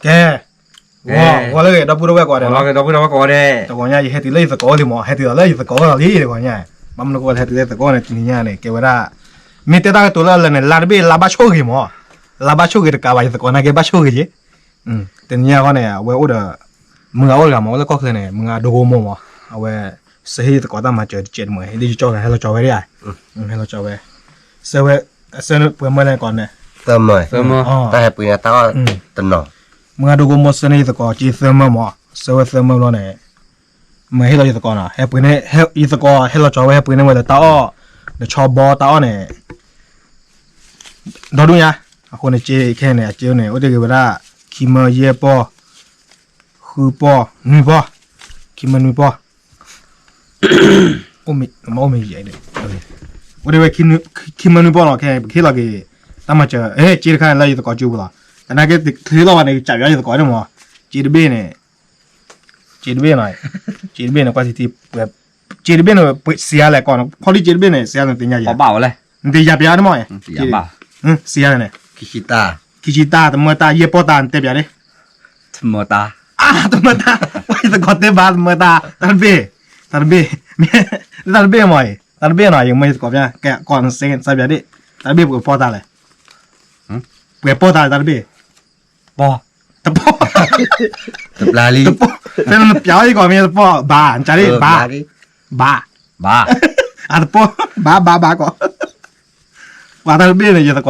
တဲ, ဂီၤလၢဂ့ၤ ဒီပုၢ်ဒီဝဲၢ်ကိးဂၤဒဲး, ဒီပုၢ်ဒီဝဲၢ်ကိးဂၤဒဲး, တဂီၤညါ ယဟဲတုၤလၢယသကိးအိၣ်လံမး, ဟဲတုၤဒီးလၢယသကိးအိၣ်လံတဂီၤညါ, ဘၣ်မနုၤဃိလၢဟဲတုၤလၢယသကိးန့ၣ် တနံၤညါန့ၣ် ကဲဝဲဒၣ်, မ့ၢ်တဲတၢ်ကတိၤလၢအလၢာ်န့ၣ် လါတဘ့ၣ် လါဘၣ်ဆိၣ်ဂ့ၤမး, လါဘၣ်ဆိၣ်ဂ့ၤတကးဘၣ် ယသကိးနာ်က့ဘၣ်ဆိၣ်ဂ့ၤက့ၤ, တနံၤညါဃီန့ၣ် အဝဲအိၣ်ဒီး, မုၢ်ဂၤအိၣ်တဂၤမး အိၣ်လၢကီၢ်ချၢန့ၣ် မုၢ်ဂၤဒိကိမိၢ်မး, အဝဲ, စၢဟ့ၣ်ယသကိးတၢ်မၤစၢၤတကဲးတမံၤ ဟ့ၣ်လၢယကၠီဂၤ ဟဲလီၤကၠီဝဲဒၣ်, ဟဲလီၤကၠီဝဲ, စၢဝဲ, အစၢန့ၣ်ပှဲၤမၢလဲၣ်ကိးန့ၣ်, တၢ်ဟဲပှ့ၤန့ၢ်တၢ်အီၣ်တနီၤ, မုၢ်ဂၤဒိကိမိၢ်စၢန့ၢ်ယသကိးက့ၤသၢမၢမး, စၢဝဲသၢမၢဘျီန့ၣ်, မ့ၢ်ဟ့ၣ်လီၤယသကိးနီၤ ဟဲပှ့ၤန့ၢ်, ယသကိးဟဲလီၤကၠီဝဲ ဟဲပှ့ၤန့ၢ်ဝဲလၢတၢ်အီၣ်, ဒီးဆီဘီတၢ်အီၣ်န့ၣ် ဒီဒူၣ်ညါ, အဃိန့ၣ် က့ခဲန့ၣ် အက့န့ၣ် အိၣ်တ့ၢ်ဂ့ၤဝဲဒၣ်, ခံမၢယဲၢ်ပီၢ်, ဃုပီၢ် နွံပီၢ်, ခံမၢနွံပီၢ်, အိၣ်မ့ၢ်ယဲၢ်, အိၣ်တ့ၢ်ဝဲ, ခံမၢနွံပီၢ်နီၤ ခဲ ပကဟ့ၣ်လီၤက့ၤ, တၢ်မၤစၢၤ က့တခါန့ၣ်လၢယသကိးကၠိပူၤလီၤ, တနာ်က့တချုးလီၤဘၣ်န့ၣ် ကစၢ်ယွၤယသကိးန့ၣ်မး, က့တဘ့ၣ်န့ၣ် က့တဘ့ၣ်နီၤ, က့တဘ့ၣ်န့ၣ် ကွၢ်ထံထံ, က့တဘ့ၣ်န့ၣ် စံးယါလဲၣ်ကီး, ခီဒ်က့တဘ့ၣ်န့ၣ် စံးယါန့ၣ်သ့ၣ်ညါယၤ, နသ့ၣ်ညါပျးန့ၣ်မး, စံးယါန့ၣ်, ခံဆံတၢ်, တမၢတၢ် ယဲၢ်ပီၢ်တၢ် နတဲပျးန့ၣ်, တမၢတၢ်, တမၢတၢ်, ယသကိးတဲဘၣ် တမၢတၢ် တၢ်တဘ့ၣ်, တၢ်တဘ့ၣ်, တၢ်တဘ့ၣ်မး, တၢ်တဘ့ၣ်နီၤ ယမၢယသကိးပျး, ကဲကီးနစ့စၢပျးဒၣ်, တၢ်တဘ့ၣ်ပှဲၤပီၢ်တၢ်လဲၣ် ပှဲၤပီၢ်တၢ်လဲၣ် တၢ်တဘ့ၣ်, ပီၢ်, တပီၢ်, တပီၢ်, ဖဲနပျးအီၤယကီးမ့ၢ်တပီၢ် ဘၣ် နကဒၣ် ဘၣ်, ဘၣ်, ဘၣ်, အတပီၢ်, ဘၣ်ဘၣ်ဘၣ်ကီး, ပှၤတၢ်တဘ့ၣ်န့ၣ် ယသကိးတပီၢ်တၢ်နီၤ ယတပီၢ်တၢ်အံၤ, တၢ်တဘ့ၣ်, အိၣ်ကီးအိၣ်တဘ့ၣ်န့ၣ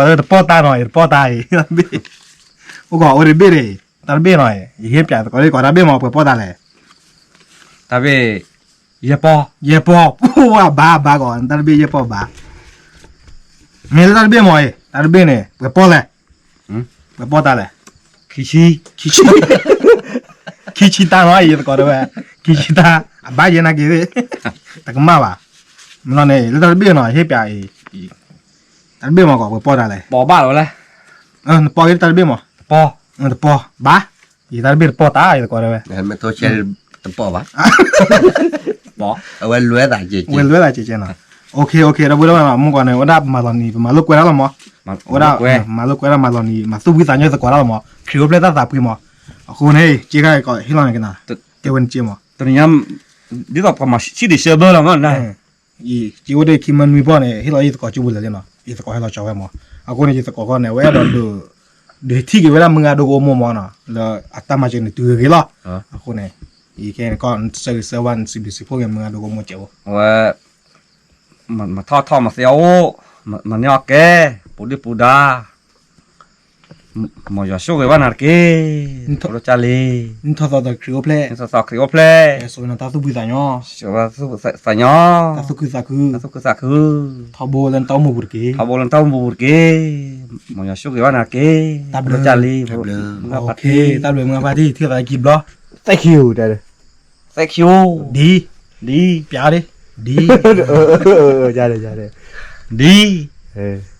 ်, တၢ်တဘ့ၣ်နီၤ, ယဟ့ၣ်ပျးသကိးဒ်ကီး တၢ်တဘ့ၣ်မး ပှဲၤပီၢ်တၢ်လဲၣ် တၢ်ဘ့ၣ်, ယဲၢ်ပီၢ်, ယဲၢ်ပီၢ်, ပှၤဘၣ်ဘၣ်ကီး တၢ်တဘ့ၣ်ယဲၢ်ပီၢ်ဘၣ်, မ့ၢ်လၢတၢ်တဘ့ၣ်မးအံၤ တၢ်တဘ့ၣ်န့ၣ် ပှဲၤပီၢ်လဲၣ်, ပှဲၤပီၢ်တၢ်လဲၣ်, ခံဆံ, ခံဆံတၢ်နီၤ ယသကိးတဲဝဲ, ခံဆံတၢ်, အဘၣ်ယဲနာ်က့ၤ, တကမၣ်ဘၣ်, မ့ၢ်လီၤန့ၣ် လၢတၢ်တဘ့ၣ်နီၤ ဟ့ၣ်ပျးအံၤ, တၢ်တဘ့ၣ်မးကီး ပှဲၤပီၢ်တၢ်လဲၣ်, ပီၢ်ဘၣ်လီၤလဲၣ်, နပီၢ်ဂ့ၤတၢ်တဘ့ၣ်မး, တပီၢ်, တပီၢ်, ဘၣ်, ယတၢ်တဘ့ၣ်တပီၢ်တၢ် ယသကိးတဲဝဲ, တပီၢ်ဘၣ်, အဝဲလွဲသးကဲကဲ, ဝဲလွဲသးကဲကဲနီၤ, အိၣ်ခ့ အိၣ်ခ့ ဒီပုၢ်ဒီဝဲၢ်နီၤ မုၢ်ကီးန့ၣ် ဝဲဒၣ်မၤလီၤနံၤ ပမၤလိာ်ကွဲတၢ်လီၤမး, ဝဲဒၣ်, မၤလိာ်ကွဲတၢ်မၤလီၤနံၤ မၤသူၣ်ဖှံသးညီသကိးတၢ်လီၤမး ခရံာ်အိၣ်ဖျဲၣ်တၢ်သးပှ့ၤမး, အဃိန့ၣ် က့ခါကီးဟ့ၣ်လီၤန့ၣ်က့ၤနီၤ, တဲဝဲန့ၣ်က့ၤမး, တနံၤညါ, ဒ်သိးပှၤမၤဆံၣ်ဒံးဆၢဘၢလီၤမး, က့အိၣ်ဒံးခံမၢနွံပီၢ်န့ၣ် ဟ့ၣ်လီၤယသကိးကၠိပူၤလဲၣ်လံနီၤ ယသကိးဟဲလီၤကၠီဝဲမး, အဃိန့ၣ် ယသကိးခီန့ၣ် အဝဲအဲၣ်ဒိးဒုး, ဒုးထံၣ်က့ၤဝဲဒၣ်မုၢ်ဂၤဒိကိမိၢ်မးနီၤ လၢအတၢ်မၤစၢၤန့ၣ်တုၤဂ့ၤဂ့ၤလီၤ, အဃိန့ၣ်, ယကဲန့ၣ်ကီး နဆၢဂ့ၤဆၢဝါ နစံးဘျုးစံးဖှိၣ်က့ၤမုၢ်ဂၤဒိကိမိၢ်ကဲးအိၣ်, အဝဲ မၤထီၣ်ထီၣ်မၤသ့အအိၣ်, မၤန့ၢ်အီၣ်ကဲ, ပူၤဒုၣ်ပူၤဒါ, မ်ယွၤဆိၣ်ဂ့ၤဘၣ်နၤတက့ၢ်, အိၣ်လၢကၢ်လံ, နထီၣ်သီသီခရံာ်အိၣ်ဖျဲၣ်, နထီၣ်သီခရံာ်အိၣ်ဖျဲၣ်, ဆိၣ်ဂ့ၤနၤတၢ်သူၣ်ဖှံသးညီ, ဆိၣ်ဂ့ၤသးညီ, တၢ်သူၣ်ခုသးခု, တၢ်သူၣ်ခုသးခု, ထီဘိလၢနတၢ်အိၣ်မူပူၤတက့ၢ်, ထီဘိလၢနတၢ်အိၣ်မူပူၤတက့ၢ်, မ်ယွၤဆိၣ်ဂ့ၤဘၣ်နၤတက့ၢ်, တၢ်ဘျုး, တၢ်ဘျုး, မုၢ်ဂၤဖါတံၢ်, တၢ်ဘျုးမုၢ်ဂၤဖါတံၢ် ထံၣ်သးကံဘျီ, thank you, thank you, ဒ်, ဒ်, ပျးဒ်, ဒ်, ဒ်,